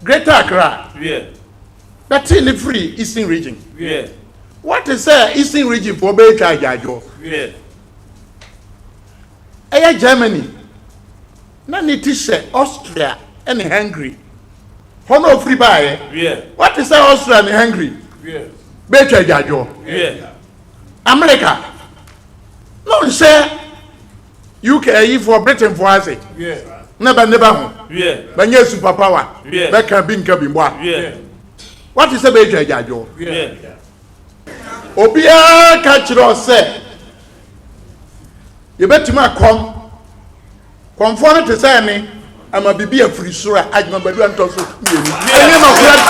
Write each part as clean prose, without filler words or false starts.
Greater Accra bɛtee ne firi Eastern Region. Wate sɛ Eastern Region foɔ bɛtwa agyaadwoɔ. Ɛyɛ Germany na ne ti hyɛ Austria ne Hungary hɔ na ofiri baeɛ. Wate sɛ Austria ne Hungary bɛtwa agyaadwoɔ. America na ɔnhyɛ UK ayifoɔ, Britainfoɔ ase na bɛ ne bɛ ho bɛnyɛ super power, bɛka bi nka bi mbɔ a, wate sɛ bɛtwa agyaadwoɔ. Obiara ka kyerɛ sɛ yɛbɛtumi akɔm kɔmfoɔ no te sɛ ne ama biribi afiri soro a Agyeman Badu antɔ so mmienu. Ɛnyɛ nɔkorɛ da.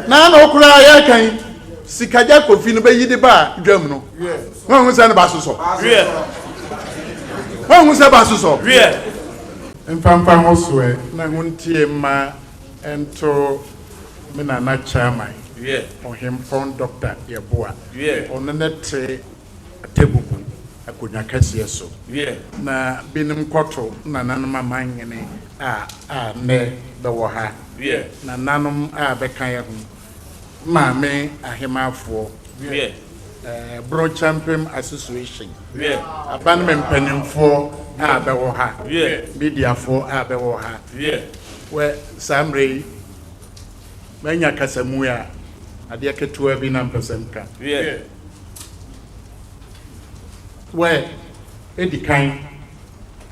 Na na ɔkoraa yɛka yi, Sikagya Kofi no bɛyi de ba dwam no, wɔn sɛ ne ba sosɔ, wɔn sɛ ba sosɔ mfamfa ho soɛ na ho ntie mma nto me nana chairman Ɔhempɔn Dr. Yeboah. Ɔno ne te Atebubu akonnwa kɛseɛ so na binom kɔto nananom amanhene a nnɛ bɛwɔ ha, nananom a bɛka yɛ ho, maame ahemafoɔ, Brong Kyɛmpem Association, abanom mpanimfoɔ a bɛwɔ ha, mediafoɔ a bɛwɔ ha. Wɛ saa mmerɛ yi manya kasamu a adeɛ ketewa bi na mpɛ sɛ nka. Wɛ edi kan,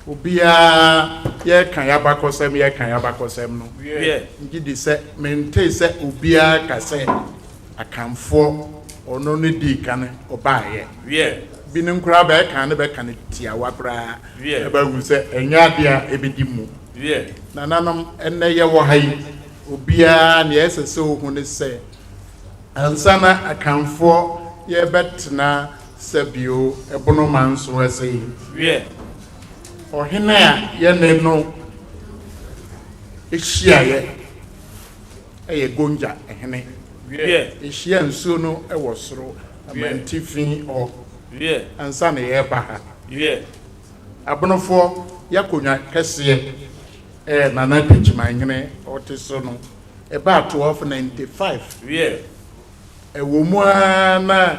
obiara yɛka yɛabakɔsɛm, yɛka yɛabakɔsɛm no, ngye di sɛ mente sɛ obiara ka sɛ Akamfoɔ ɔno ne dii kan ɔbaayɛ. Binom koraa bɛɛka ne bɛka no tiawa koraa ɛbɛhu sɛ ɛnyɛ adeɛ a ɛbɛdi mu. Nananom, ɛnnɛ yɛwɔ ha yi, obiara nea ɛsɛ sɛ ohu ne sɛ ansa na Akamfoɔ yɛbɛtena sɛbio ɛbono manso ɛsɛ yi, ɔhene a yɛne no hyiaeɛ ɛyɛ Gonja hene. Ɛhyia nsuo no ɛwɔ soro amantifi hɔ ansa na yɛreba ha. Abonofoɔ yɛakonnwa kɛseɛ ɛyɛ Nana Techimanhene ɔte so no, ɛbaa 1295. Ɛwɔ mu ara na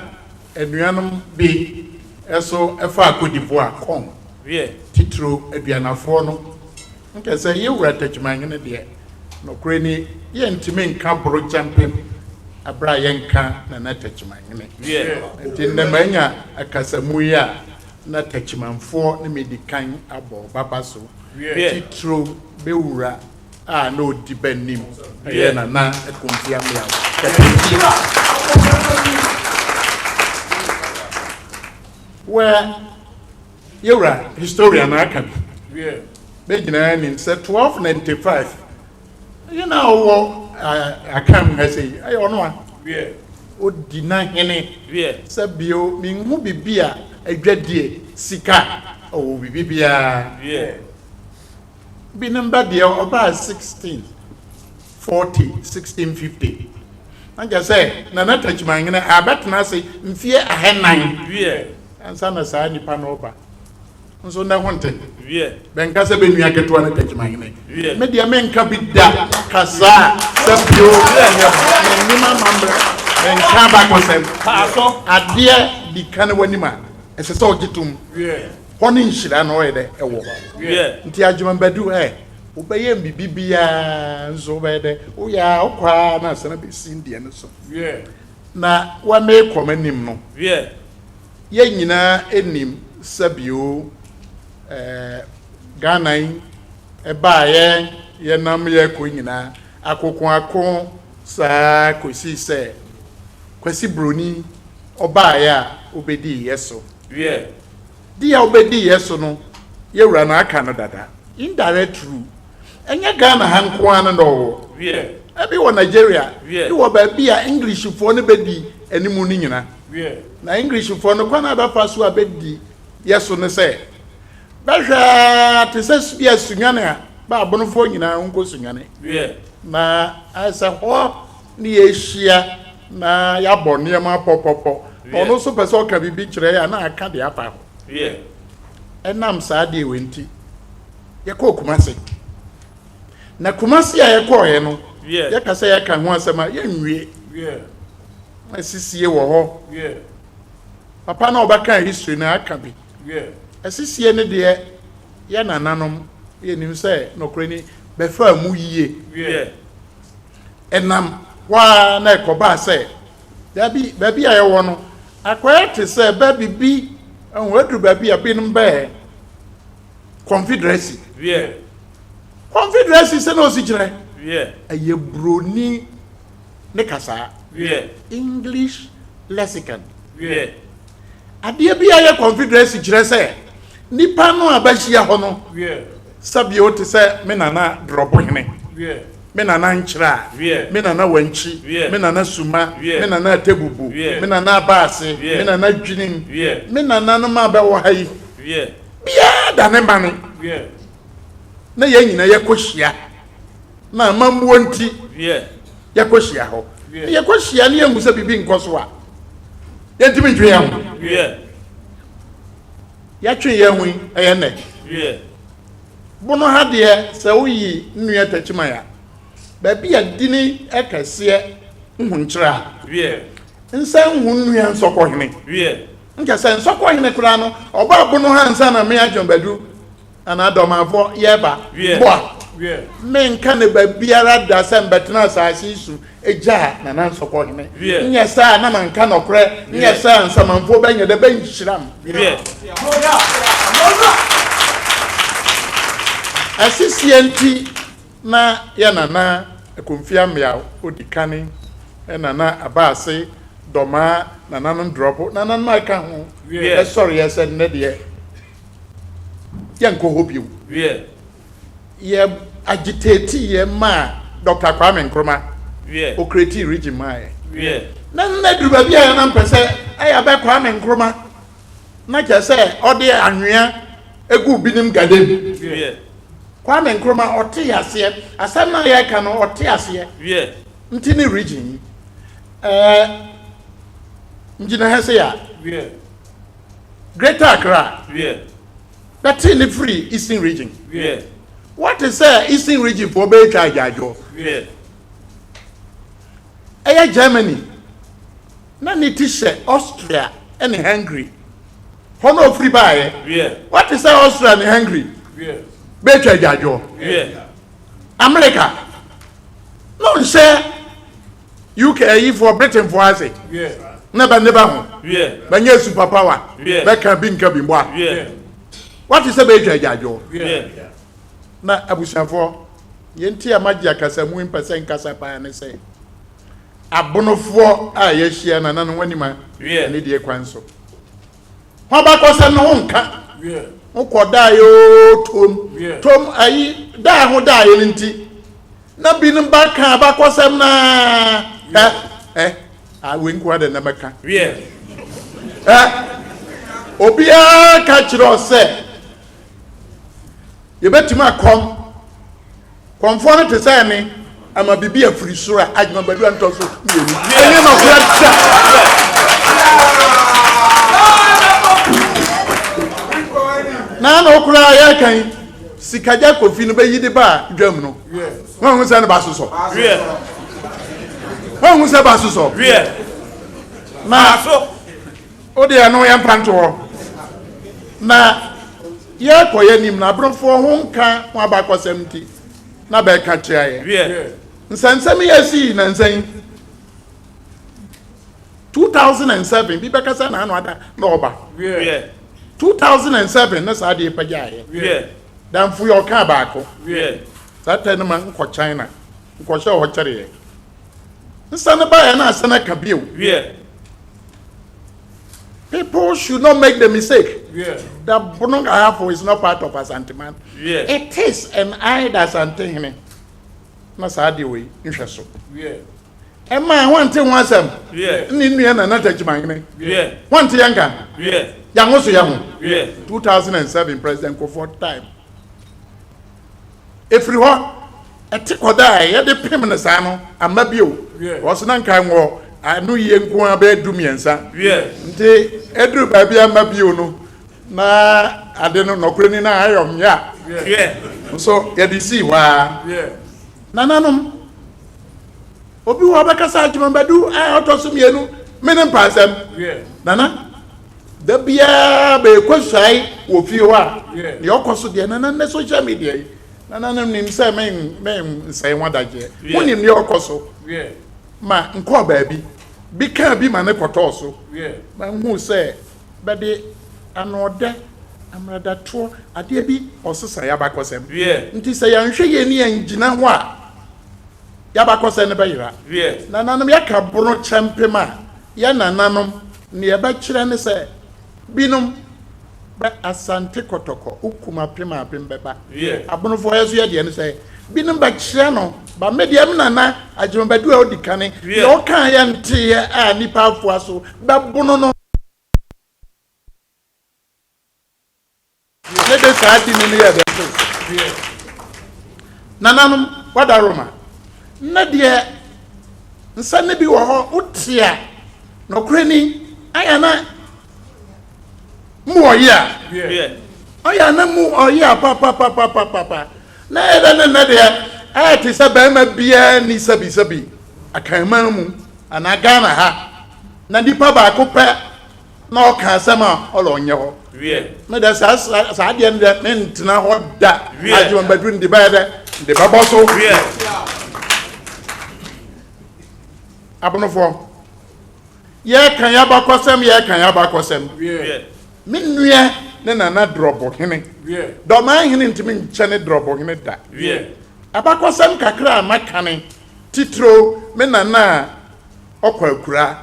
anuanom bi ɛso ɛfa Cote d'Ivoire kɔn titiro aduanafoɔ no nkɛ sɛ yɛwura Techimanhene deɛ, nokorɛ ni, yɛntumi nka Boro Kyɛmpem abere a yɛnka Nana Techimanhene. Nti nnɛ manya akasamu yi a na Techimanfoɔ ne medi kan abɔ baba so, titiro bɛwura a na ɔdi bɛnim ɛyɛ Nana Akumfi Ameyaw Kɛtɛkyi. Wɛ yɛwura historian aka bi bɛ nyinaa nim sɛ 1295 yɛ na ɔwɔ Akam ha sɛ yi ɛyɛ ɔno a ɔdi n'ahene sɛ bio menhu bibi a adwadie sika ɔwɔ bibi biara. Binom bɛ deɛ ɔbaa 1640, 1650 na kyerɛ sɛ Nana Techimanhene abɛtena ase mfie 400 ansa na saa nipa no ɔba. Nso nnɛ ho nte bɛnka sɛ bɛnua ketewa no Techimanhene. Me deɛ menka bi da kasaa sɛ bio mennim amammerɛ, menka abakɔsɛm. Adeɛ di ka ne w'anim a ɛsɛ sɛ ɔgye tom hɔ ne nhyira no ɔyɛ dɛ ɛwɔ. Nti Agyeman Badu ɛ wobɛyɛ biribi biara nso wobɛyɛ dɛ woyɛ a wokɔ a na asɛm bɛsi deɛ no so na wamekɔ m'anim no. Yɛn nyinaa anim sɛbio Ghana yi ɛbaeɛ yɛnam yɛkɔ nyinaa akokoako saa kɔsii sɛ Kwasi Broni ɔbaeɛ a ɔbɛdii yɛ so. Di a ɔbɛdii yɛ so no, yɛwura no aka no dada, indirect rule ɛnyɛ Ghana ha nko ara no na ɔwɔ, ebi wɔ Nigeria, bi wɔ baabi a Englishfoɔ no bɛdi animu no nyina. Na Englishfoɔ no kwan a bɛfa so a bɛdi yɛ so no sɛ bɛhwɛ te sɛ bi a Sunyane a baabonofoɔ nyinaa nkɔ Sunyane na ayɛ sɛ hɔ ne yɛhyia na yɛabɔ nneɛma pɔpɔpɔ. Ɔno nso pɛ sɛ ɔka biribi kyerɛ yɛ a na aka deɛ afa hɔ. Ɛnam saa adeɛ wei nti, yɛkɔɔ Kumasi. Na Kumasi a yɛkɔɔeɛ no, yɛka sɛ yɛka ho asɛm a, yɛnwie. Asisie wɔ hɔ. Papa no a ɔbɛkaa history no aka bi. Asisie no deɛ, yɛ nananom, yɛnim sɛ nokorɛ ni, bɛfaa mu yie. Ɛnam hɔ ara na ɛkɔbaa sɛ, dabi, baabi a yɛwɔ no, akɔyɛ te sɛ baabi bi, ɛho aduru baabi a binom bɛɛ Confederacy. Confederacy sɛ na ɔsi kyerɛ. Ɛyɛ buroni ne kasaa. English lexicon. Adeɛ bi a ɛyɛ Confederacy kyerɛ sɛ nipa no a bɛhyia hɔ no, sɛbio te sɛ me nana Drɔbohene, me nana Nkyera, me nana Wankyi, me nana Suma, me nana Atebubu, me nana Abaase, me nana Dwinim, me nananom a bɛwɔ ha yi, biara da ne mane na yɛn nyinaa yɛkɔhyia na amammuo nti yɛkɔhyia hɔ. Na yɛkɔhyia ne yɛhu sɛ biribi nkɔ so a, yɛntumi ntwe yɛn ho. Yɛtwe yɛn ho yi, ɛyɛ nnɛ. Bono ha deɛ, sɛ woyi nnua takyiman a, baabi a dini kɛseɛ nhu nkyerɛ a, nsa nhu nnua nsɔkɔhene. Nka sɛ nsɔkɔhene koraa no, ɔba bono ha ansa na me Adwon Badu anaa Dɔmanfoɔ yɛreba. Boa! Menka ne baabiara da sɛ mbɛtena asase yi so gyaa Nana Nsɔkɔhene. Nyɛ saa a na manka nɔkorɛ, nyɛ saa a Nsamanfoɔ bɛnyɛ dɛ bɛnhyira m. Asisie nti na yɛ Nana Akomfie Ameaw odi kane, Nana Abaase, Dɔmaa, Nananom Drɔbo, nananom a ɛka ho bɛsɔreɛ sɛ nnɛ deɛ yɛnkɔ hɔ bio. Yɛ agitate yɛ maa Dr. Kwame Nkrumah, ɔcreatee region maa yɛ. Na nnɛ duru baabi a yɛn mpɛ sɛ ɛyɛ abɛ Kwame Nkrumah na kyerɛ sɛ ɔde anwea egu binom gadem. Kwame Nkrumah ɔte aseɛ, asɛm no a yɛreka no ɔte aseɛ. Nti ne region yi ɛɛ ngyina ha sɛ a Greater Accra bɛtee ne firi Eastern Region. Wate sɛ Eastern Region foɔ bɛtwa agyaadwoɔ. Ɛyɛ Germany na ne ti hyɛ Austria ne Hungary. Hɔ na ofiri baeɛ. Wate sɛ Austria ne Hungary bɛtwa agyaadwoɔ. America na ɔnhyɛ UK ayifoɔ Britainfoɔ ase na bɛ ne bɛ ho bɛnyɛ super power bɛka bi nka bi mbɔ a wate sɛ bɛtwa agyaadwoɔ. Na abusuafoɔ yɛn ti a magye akasamu mpɛ sɛ nkasa paa ne sɛ abonofoɔ a yɛahyia na nananom anim a ne deɛ kwan so ho abakɔsɛm no ho nka wokɔ daeɛ oo tom tom ayi daa ho daeɛ no nti na binom ba ka abakɔsɛm naa ɛ ɛ wei nkoa de na mɛka ɛ obiara ka kyerɛ ɔ sɛ yɛbɛtumi akɔm Kɔmfoɔ no te sɛ ɛne ama biribi afiri soro a adwuma badu antɔ so mmienu. Ɛnyɛ nɔkorɛ da. Na na ɔkoraa yɛreka yi sikagya kofi no bɛyi de ba dwam no. Wɔn ho sɛ no ba sosɔ. Wɔn ho sɛ ba sosɔ. Na O deɛ ɛno yɛmfa nto hɔ. Na yɛrekɔ yɛn anim na aborɔfoɔ ho nka ho abakɔsɛm nti na bɛreka kyerɛ yɛn. Nsɛnsɛm yi asii nansa yi 2007 bi bɛka sɛ n'ano ada na ɔba 2007 na saa adeɛ pagyaeɛ. Damfo yi ɔkaa baako saa tɛ no ma nkɔ China nkɔhyɛ hɔ kyɛreɛ. Nsa no baeɛ na asɛn aka bio. People should not make the mistake yeah. that Bono Ahafo is not part of Asanteman. Yeah. It is and I the Asantehene. Na saa deɛ wei nhwɛ so. Ɛma wante ho asɛm. Ne nua Nana Takyimahene. Wante yɛn ka. Yɛn ho so yɛn ho. 2007 President Kufuor time. Ɛfiri hɔ, ɛte kɔda a yɛde pem no saa no amma bio. Wɔso na nka wɔ ano yie nko ara bɛyɛ 13. Nti ɛduru baabi amma bio no, na Ade no nɔkorɛ ni na ayɔ mmea. Nso yɛde sii hɔ ara. Nananom, obi wɔ hɔ bɛkasa Agyemang Badu a ɔtɔ so mmienu, me ne mpaasɛm. Nana, da biara bɛɛkɔ suae wɔ fie hɔ a, deɛ ɔkɔ so deɛ, nana nnɛ social media yi, nananom nim sɛ me me nsɛe ho adagyeɛ. Mo nim deɛ ɔkɔ so. Ma nkɔɔ baabi, bi kaa bi ma ne kɔtɔɔ so. Ma nhuu sɛ Bɛde anoɔdɛ, amradatoɔ, adeɛ bi ɔsesa y'abakɔsɛm. Nti sɛ yɛanhwɛ yie ne yɛngyina hɔ a, y'abakɔsɛm no bɛyera. Nananom, yɛka bono kyɛmpem a, yɛ nananom, neɛ ɛbɛkyerɛ ne sɛ, binom bɛ Asante Kɔtɔkɔ, wokum apem a apem bɛba. Abonofoɔ yɛ nso yɛ deɛ ne sɛ, binom bɛkyerɛ no, ba me deɛ me nana Agyemang Badu a ɔdi kane, deɛ ɔkaeɛ nteeɛ a nnipa afoa so bɛbono no. Ne de saa dini no yɛ dɛ so. Nananom, wadaroma. Nnɛ deɛ nsɛm no bi wɔ hɔ wote a nɔkorɛ ni ayɛ na mu ɔyɛ a ɔyɛ na mu ɔyɛ a papapapapapa na ɛyɛ dɛ ne nnɛ deɛ ayɛ te sɛ barima biara ni sɛbisɛbi akanman mu anaa Ghana ha na nipa baako pɛ na ɔka asɛm a ɔlɔ ɔnyɛ hɔ. Me dɛ saa saa adeɛ no dɛ mentena hɔ da. Agye wɔn bɛduru nde bɛyɛ dɛ nde bɛbɔ so. Abonofoɔ yɛka yɛ abakɔsɛm yɛka yɛ abakɔsɛm. Me nua ne nana drɔbohene. Dɔmaa hene ntumi nkyɛne drɔbohene da. Abakɔsɛm kakra a maka ne titiro me nana a ɔkɔ akuraa,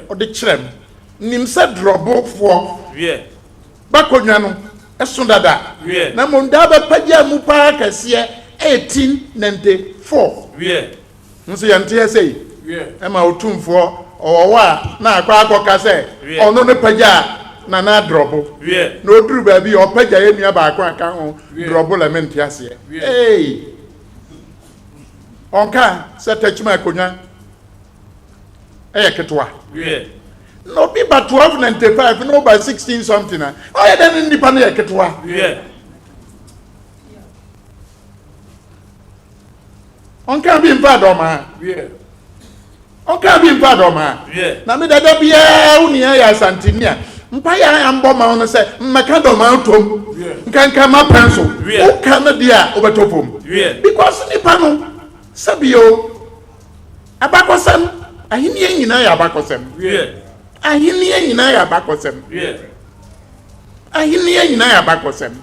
ɔde kyerɛ me. Nim sɛ drɔbofoɔ b'akonnwa no so dada, na mmom daa bɛpagyaa mu paa kɛseɛ 1894. Nso yɛnteɛ sei. Ɛma Otumfoɔ ɔwɔ hɔ a na akɔ akɔka sɛ ɔno ne pagyaa Nana Drɔbo. Na ɔduru baabi a ɔpagya yɛn nua baako a ka ho Drɔbo lɛ mente aseɛ. Ei! Ɔnka sɛ Techiman akonnwa ɛyɛ ketewa. Na obi ba 1295 na ɔba 16 something a, ɔyɛ dɛ ne nipa no yɛ ketewa. Ɔnka bi mfa dɔmaa. Ɔnka bi mfa dɔmaa. Na me dada biara wo nua yɛ asanteni a, mpa yɛ a mbɔ ma wo no sɛ mmɛka dɔmaa tom. Nkanka ma pɛn so. Woka no deɛ a wobɛtɔ fam. Because nipa no sɛbio Abakɔsɛm, Ahenni nyinaa yɛ abakɔsɛm. Ahenni nyinaa yɛ abakɔsɛm. Ahenni nyinaa yɛ abakɔsɛm.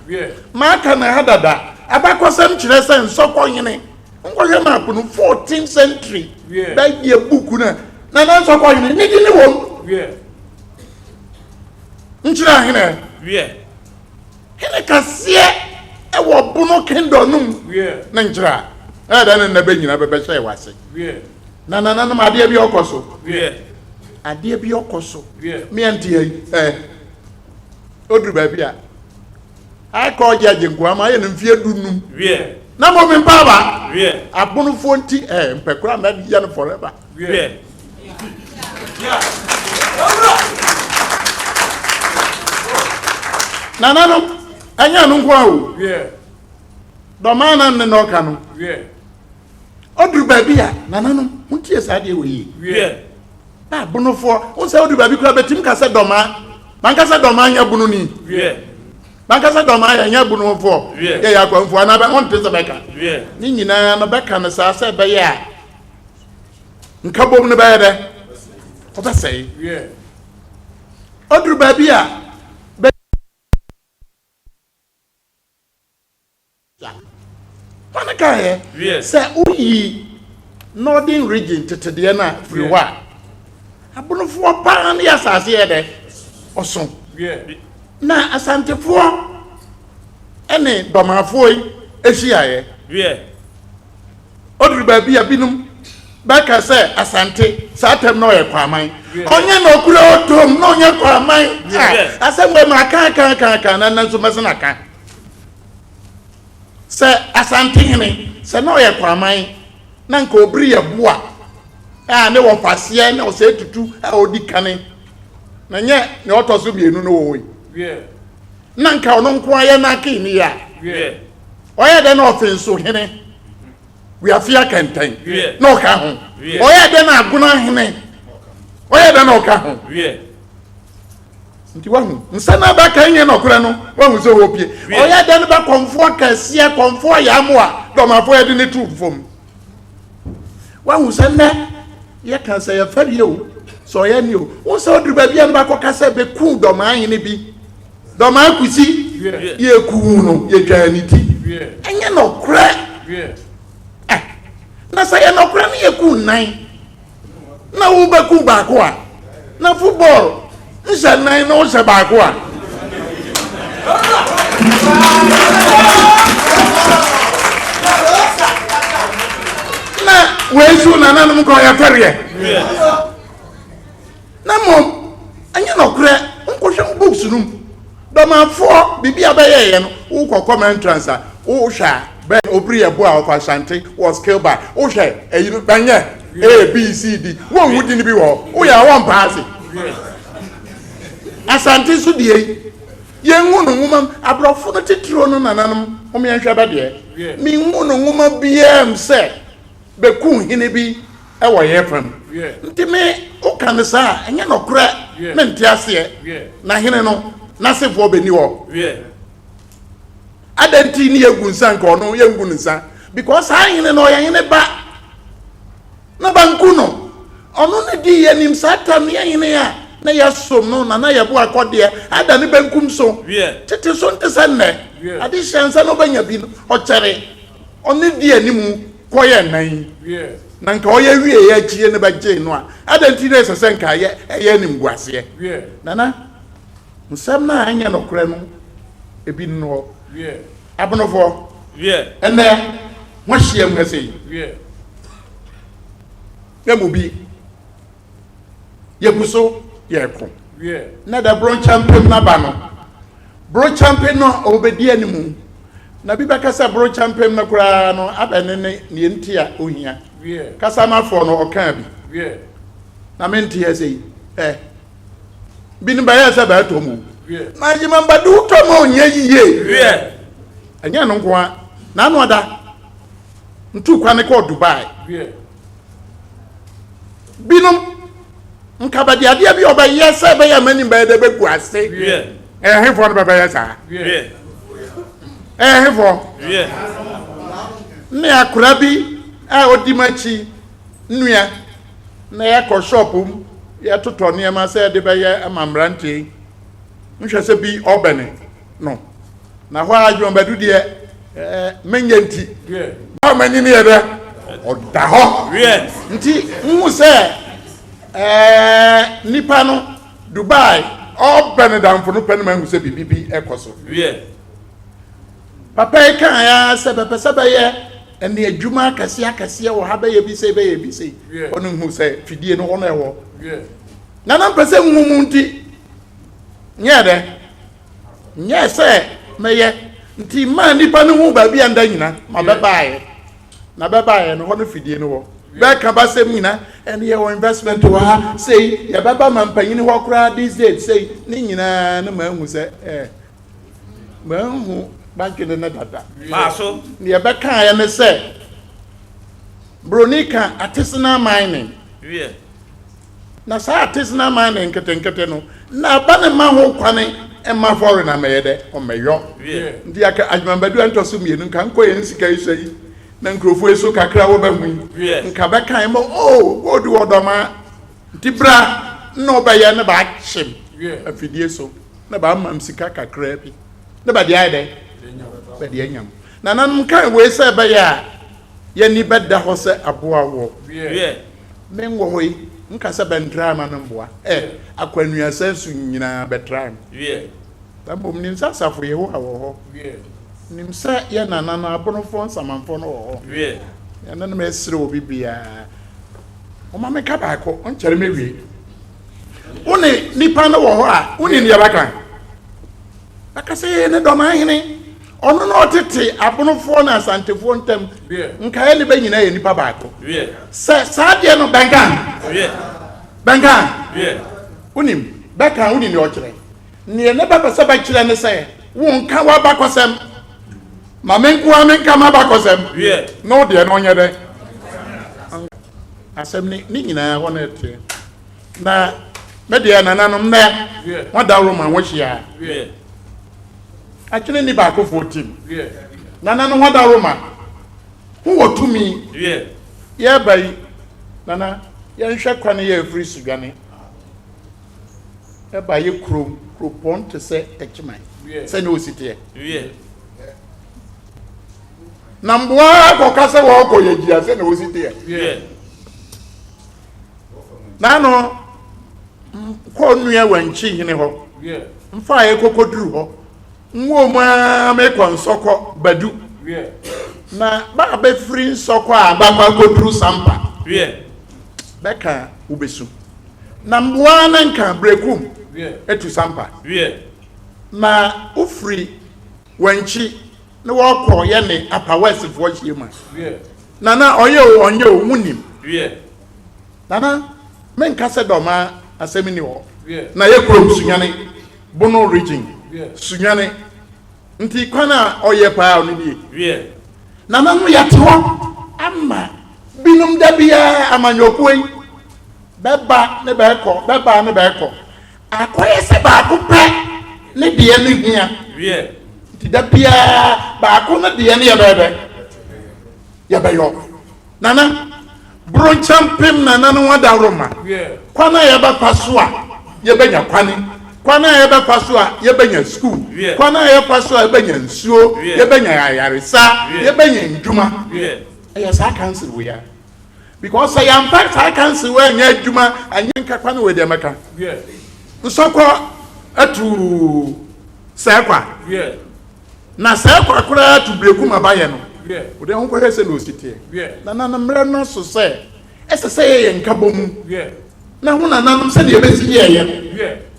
Maka na ha dada. Abakɔsɛm kyerɛ sɛ nsɔkɔhene. Nkɔhwɛ map no 14th century. Bɛyɛ buku no na na nsɔkɔhene ne di ne wɔm. Nkyerɛ ahene. Hene kɛseɛ wɔ Bono Kingdom no mu ne nkyerɛ a ɛyɛ dɛ ne nna bɛ nyina bɛbɛhyɛ wɔ ase. Na nananom adeɛ bi ɔkɔ so. Adeɛ bi ɔkɔ so. Meɛ nte ha yi ɛ oduru baabi a akɔ ɔgye agye nkoa ma ayɛ no mfeɛ 15. Na mo me mpa aba. Abonofoɔ nti ɛ mpɛ koraa mɛyɛ no forever. Nananom, ɛnyɛ ɛno nko ara o. Dɔmaa na ne na ɔka no. Ɔduru baabi a, nananom, montie saa adeɛ wɔ yie. Ba bonofoɔ, wo sɛ woduru baabi koraa bɛtim ka sɛ dɔmaa. Mankasa dɔmaa nyɛ bononi. Mankasa dɔmaa yɛ nyɛ bonofoɔ. Yɛyɛ akwanfoɔ anaa bɛ wonte sɛ bɛka. Ne nyinaa no bɛka no saa sɛ ɛbɛyɛ a Nkabom no bɛyɛ dɛ? Ɔbɛsɛe. Ɔduru baabi a, bɛ. Hwan kaeɛ sɛ woyi Northern Region tetedeɛ no a firi hɔ a, Abonofoɔ paa ne asase yɛ dɛ? Ɔso. Na Asantefoɔ ne Dɔmafoɔ yi hyiaeɛ. Oduru baabi a binom bɛka sɛ Asante saa tɛm na ɔyɛ Kwaman. Ɔnyɛ na ɔkura otom na ɔnyɛ Kwaman. Ah, asɛm wei ma aka aka aka aka na nanso mɛsan aka. Sɛ Asante hene sɛ na ɔyɛ Kwaman na nka obiri yɛ boa a ne wɔfaseɛ na ɔsɛ tutu a ɔdi kane na nyɛ nea ɔtɔ so mmienu no wɔ hɔ yi. Na nka ɔno nko ara yɛ n'akee ne yɛ a. Ɔyɛ dɛ na ɔfe nso hene wiafe akɛntɛn na ɔka ho. Ɔyɛ dɛ na agona hene ɔyɛ dɛ na ɔka ho. Nti wahu nsa na abaka nyɛ nɔkorɛ no wahu sɛ ɔpie. Ɔyɛ dɛ no bɛ kɔmfoɔ kɛseɛ kɔmfoɔ yɛ amoa dɔmafoɔ yɛde ne tu fam. Wahu sɛ nnɛ yɛka sɛ yɛfɛreɛ o sɛ ɔyɛ ne o wo sɛ ɔduru baabi a no bakɔka sɛ bɛku dɔmaa hene bi dɔmaa kusi yɛkuu no yɛtwaa ne ti ɛnyɛ nɔkorɛ eh, na sɛ yɛ nɔkorɛ no yɛku nnan na wobɛku baako a na football nhyɛ nnan na wohyɛ baako a na wei so nananom kɔ yɛfɛreɛ na mmom ɛnyɛ nɔkorɛ nkɔhwɛ books no mu dɔmanfoɔ biribi a bɛyɛeɛ no wokɔ kɔma entrance a wohwɛ a bɛn obiri yɛ bo a ɔkɔ asante wɔ skill by wohwɛ ɛyi no bɛnyɛ a b c d wɔnhu din bi wɔ hɔ woyɛ a wɔmpa ase asante so deɛ yi yɛnhu no nwoma mu aborɔfo no titiro no nananom hom yɛnhwɛ bɛ deɛ menhu no nwoma biara mu sɛ bɛku hene bi wɔ yɛn fam nti me woka no saa a ɛnyɛ nɔkorɛ mente aseɛ na hene no n'asefoɔ bɛni hɔ adɛn nti ne yɛgu nsa nka ɔno yɛngu no nsa because saa hene no ɔyɛ hene ba na banku no ɔno ne di yɛnim saa tam yɛ hene a na yɛsom no na na yɛbo akɔdeɛ ada ne benkum so tete so nte sɛ nnɛ ade hyɛ nsa na ɔbɛnya bi no ɔkyɛre ɔne di animu kɔyɛ nnan yi na nka ɔyɛ wieɛ akyie no bɛgyee no a adɛn nti na ɛsɛ sɛ nka ɛyɛ ɛyɛ animguaseɛ nana nsɛm no a ɛnyɛ nokorɛ no ebi no hɔ abonofoɔ ɛnɛ moahyia mu ha sei na mu bi Yɛgu so yɛreko. Na dɛ bronkyɛmpe no aba no, bronkyɛmpe no ɔbɛdi animu. Na bi bɛka sɛ bronkyɛmpe no koraa no abɛ ne ne neɛ nti a ohia. Kasamafoɔ no ɔkaa bi. Na mente ase yi. Ɛ. Binom bɛyɛ sɛ bɛɛtɔ mu. Na Agyemambadu tɔ ma ɔnyɛ yie. Ɛnyɛ ɛno nko ara. N'ano ada. Ntu kwane kɔɔ Dubai. Binom, nka bɛde adeɛ bi a ɔbɛyɛ sɛ ɛbɛyɛ ama anim bɛyɛ dɛ bɛgu ase. Ɛyɛ hefoɔ no bɛbɛyɛ saa? Ɛyɛ hefoɔ? Ne akora bi a ɔdi m'akyi nua na yɛkɔ shop mu yɛtotɔ nneɛma sɛ yɛde bɛyɛ ama mmeranteɛ yi. Nhwɛ sɛ bi ɔbɛne no. Na hɔ ara adwuma bɛdu deɛ ɛɛ menyɛ nti. Ba m'ani no yɛ dɛ ɔda hɔ. Nti nhu sɛ ɛɛ nipa no Dubai ɔbɛ ne damfo no pɛ no ma nhu sɛ biribi bi ɛkɔ so. Papa yi kan ya sɛ bɛpɛ sɛ bɛyɛ ɛne adwuma akɛseɛ akɛseɛ wɔ ha bɛyɛ bi sei bɛyɛ bi sei. Ɔno nhu sɛ fidie no hɔ no ɛwɔ. Na na mpɛ sɛ nhu mu nti nyɛ dɛ. Nyɛɛ sɛ mɛyɛ nti maa nnipa no huu baabi a nda nyina ma bɛbaeɛ na bɛbaeɛ no hɔ no fidie no wɔ bɛka basɛm nyina ɛne yɛwɔ investment wɔ ha sei yɛbɛba ma mpanyini hɔ koraa this date sei ne nyinaa no maahu sɛ eh, maahu badwene no dada deɛ bɛkaeɛ ne sɛ broni ka artisanal mining Na saa artisanal mining nketenkete no, na aba no mma ho kwane mma foreigner mmɛyɛ dɛ, ɔmmɛyɔ. Nti aka adwumambadu a ntɔ so mmienu, nka nkɔ yɛn sika yi sɔ yi, na nkurɔfoɔ yi so kakra wɔbɛhu yi, nka bɛkan ma, oh, gold wɔ dɔmaa, nti bra na ɔbɛyɛ na baakyem afidie so, na baamam sika kakraa bi, na bɛde ayɛ dɛ, bɛde anyam. Nananom kan wei sɛ ɛbɛyɛ a yɛn ani bɛda hɔ sɛ aboa wɔ. Me nwɔ hɔ yi, nka sɛ bɛntra ma no mboa ɛ, akwannuasa su nyinaa bɛtra no. Na mmom nim sɛ asafo Yehowa wɔ hɔ. Nim sɛ yɛn nananom abonofoɔ nsamanfoɔ no wɔ hɔ. Yɛne no mesrɛ obi biara. Ɔma menka baako, ɔnkyɛre mewie. Wo ne nipa no wɔ hɔ a, wonim deɛ bɛka. Bɛka sɛ yɛyɛ ne dɔm ahene. Ɔno na ɔtete abonofoɔ ne asantefoɔ ntam. Nkaeɛ ne bɛ nyinaa yɛ nipa baako. Sɛ saa deɛ no bɛnka. Bɛnka. Wonim, bɛka wonim deɛ ɔkyerɛ. Neɛ ne bɛpɛ sɛ bɛkyerɛ ne sɛ, Wonka w'abakɔsɛm. Ma me nko ara menka m'abakɔsɛm. Na wo deɛ no ɔnyɛ dɛ. Asɛm ne ne nyinaa hɔ na ɛteɛ. Na me deɛ nananom nnɛ wɔadaworo ma wɔahyia. Atwene ni baakofoɔ tim. Nananom wɔadaworo ma ho wɔ tumi. Yɛreba yi nana yɛnhwɛ kwan yɛ afiri Sudwane. Ɛba yɛ kurom kuropɔn te sɛ Techiman sɛnea osi teɛ. Na mboa kɔka sɛ wɔkɔ yɛ gyia sɛnea osi teɛ. N'ano kɔ nua wankyi hene hɔ mfa yɛ kɔkɔduru hɔ nwɔ mu ara mekɔ nsɔkɔ badu na ba bɛfiri nsɔkɔ a bakɔ akɔduru sampa bɛka wobɛsu. Na mboa ne nka brekum etu sampa. Na wofiri wankyi ne wɔkɔ yɛ ne apa westfoɔ hyia mu a. Nana ɔyɛ o ɔnyɛ o wonim. Nana menka sɛ dɔma asɛm ni hɔ. Na yɛ kurom Sunyani, Bono region, Sunyani. Nti kwan a ɔyɛ paa ɔno nie. Nana no yɛte hɔ ama binom da biara amanyɔkuo yi bɛba ne bɛkɔ bɛba ne bɛkɔ akɔyɛ sɛ baako pɛ ne deɛ no hia nti da biara baako no deɛ no yɛbɛyɛ yɛbɛyɔ Nana Bronkyɛmpem Nana no adaworoma kwan a yɛbɛfa so a yɛbɛnya kwane kwan a yɛbɛfa so a yɛbɛnya sukuu kwan a yɛfa so a yɛbɛnya nsuo yɛbɛnya ayaresa yɛbɛnya ndwuma ɛyɛ saa council wei a because sɛ yɛamfa saa council wei anyɛ adwuma anyɛ nka kwan wei deɛ mɛka nsɔkɔ atu sɛ kwa Na sɛ ɛkɔ koraa to berekum abayɛ no, wode ho kɔhwɛ sɛnea osi teɛ. Na na mmerɛ no aso sɛ ɛsɛ sɛ yɛyɛ nkabɔmu na ho nananom sɛdeɛ ɛbɛsi yɛɛyɛ no,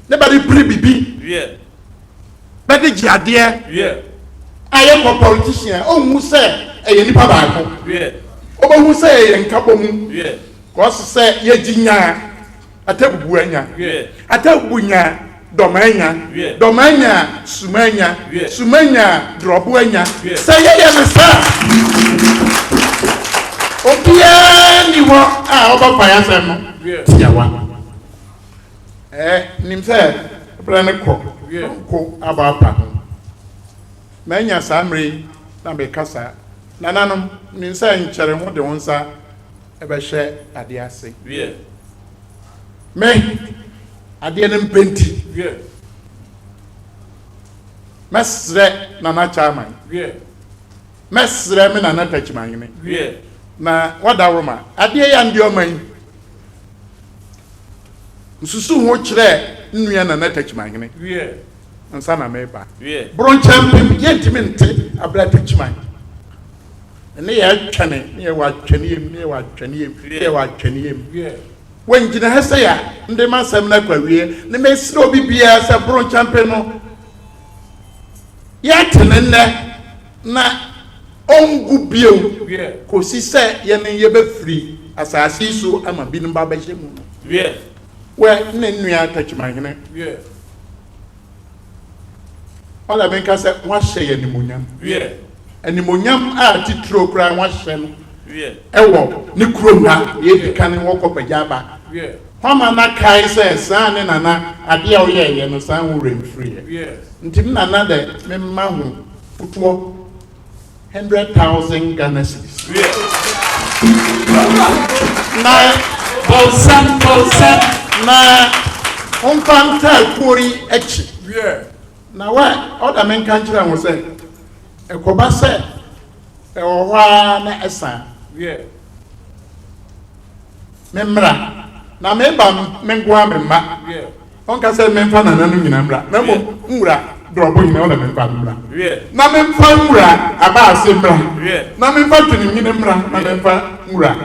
ne bɛde pere bibi, bɛde gye adeɛ a yɛkɔ politician a ɔnhu sɛ ɛyɛ nipa baako, ɔbɛhu sɛ ɛyɛ nkabɔmu, kɔɔse sɛ yɛgye nyaa. Atabubu anya, atabubu nya, dɔm anya, dɔm anya, suma anya, suma nya, drɔbo anya. Sɛ yɛyɛ no saa a, obiara nni hɔ a ɔbɛfa yɛn asɛm no tiawa. Ɛɛ, nim sɛ berɛ no kɔ, nko abɔ apa ho. Manya saa mmerɛ yi na meka saa. Nananom, nim sɛ nkyɛre ho de wo nsa bɛhyɛ adeɛ ase. Me, adeɛ no mpɛ nti. Mɛsrɛ Nana Chairman. Mɛsrɛ me Nana Takyimahene. Na wadaworoma, adeɛ yɛ ndeɛ ɔma yi. Nsusu ho kyerɛ nnua Nana Takyimahene. Nsa na meba. Bronkyɛmpem yɛntumi nte abira Takyiman. Ne yɛ twɛne, ne yɛ wɔ atwɛneɛm, ne yɛ wɔ atwɛneɛm, ne yɛ wɔ atwɛneɛm. Wɔngyina ha sɛ ya nde m'asɛm no akɔ awie, ne mesrɛ obi biara sɛ boro nkyɛmpe no yɛte ne nnɛ na ɔngu bio kɔsi sɛ yɛne yɛbɛfiri asase yi so ama binom ba bɛhyɛ mu no. Wɛ ne nua Takyimahene. Ɔna menka sɛ wahyɛ yɛ animonyam. Animonyam a titiro koraa wahyɛ no ɛwɔ ne kurom ha deɛ edi kan wɔ kɔpagya aba. Hwama na kae sɛ saa ne nana adeɛ a ɔyɛɛyɛ no saa ho werɛ mfiriɛ. Nti me nana dɛ memma ho fotoɔ 100,000 Ghana cedis. Na Bɔnsam, bɔnsam. Na ɔmfa ntaa kuo yi akyi. Na wɛ ɔda menka nkyerɛ ho sɛ ɛkɔba sɛ ɛwɔ hɔ ara na ɛsa me mmra na meba me nko ara me mma ɔnka sɛ memfa nana no nyina mmra na mmom nwura dorɔbo nyina ɔna memfa mmra na memfa nwura abaase mmra na memfa twenimhene mmra na memfa nwura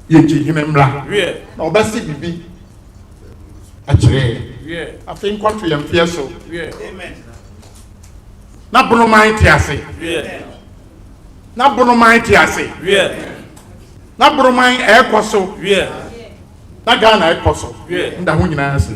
yɛkyihene mmra na ɔbɛse bibi akyerɛ yɛ afei nkɔto yɛn mfeɛ so na bonoman te ase na bonoman te ase na bonoman ɛrekɔ so na Ghana ɛkɔ so nda ho nyinaa ase.